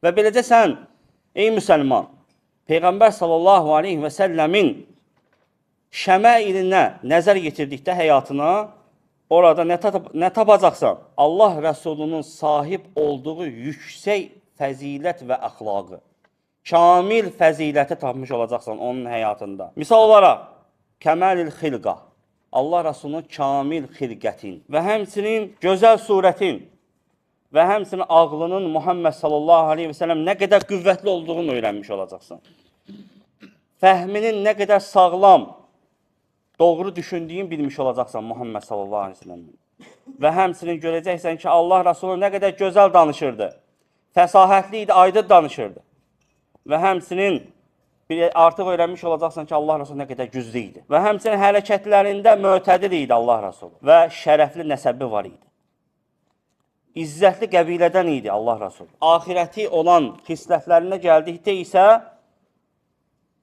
Və beləcə sən, ey müsəlman, Peyğəmbər sallallahu aleyhi və səlləmin şəmailinə nəzər yetirdikdə həyatına, orada nə tapacaqsan? Allah Rəsulunun sahib olduğu yüksək fəzilət və əxlaqı, kamil fəziləti tapmış olacaqsan onun həyatında. Misal olaraq, kəməlil xilqa, Allah Rəsulunun kamil xilqətin və həmçinin gözəl surətin və həmçinin ağlının Muhammed sallallahu aleyhi və səlləm nə qədər qüvvətli olduğunu öyrənmiş olacaqsan. Fəhminin nə qədər sağlam, doğru düşündüyün bilmiş olacaqsan Muhammed sallallahu aleyhi və səlləm. Və həmçinin görəcəksən ki, Allah Rəsulü nə qədər gözəl danışırdı. Fəsahətli idi, aydın danışırdı. Və həmçinin artıq öyrənmiş olacaqsan ki, Allah Rəsulü nə qədər güclü idi. Və həmçinin hərəkətlərində mötədil idi Allah Rəsulü və şərəfli nəsəbi var idi. İzzətli qəbilədən idi Allah Rəsulü. Axirəti olan xislətlərinə gəldikdə isə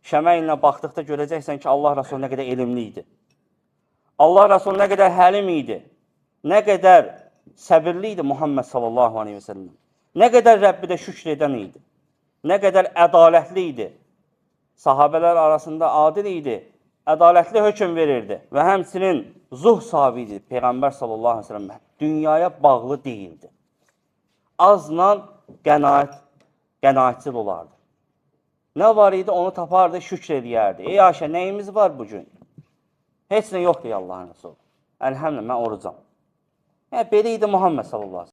şəməilinə baxdıqda görəcəksən ki, Allah Rəsulü nə qədər elmli idi. Allah Rəsulü nə qədər həlim idi, nə qədər səbirli idi Muhammed sallallahu aleyhi və səlləm. Nə qədər Rəbbidə şükr edən idi, nə qədər ədalətli idi. Sahabələr arasında adil idi, ədalətli hökm verirdi və həmçinin zuhd sahibi idi Peyğəmbər sallallahu aleyhi və səlləm. Dünyaya bağlı deyildi. Azla qənaətçil olardı. Nə var idi, onu tapardı, şükr eləyərdi. Ey Ayşə, nəyimiz var bugün? Heç nə yoxdur, ey Allahın Rəsulü. Əlhəmdülillah, mən orucam. Yəni, belə idi Muhammed sallallahu aleyhi ve sellem.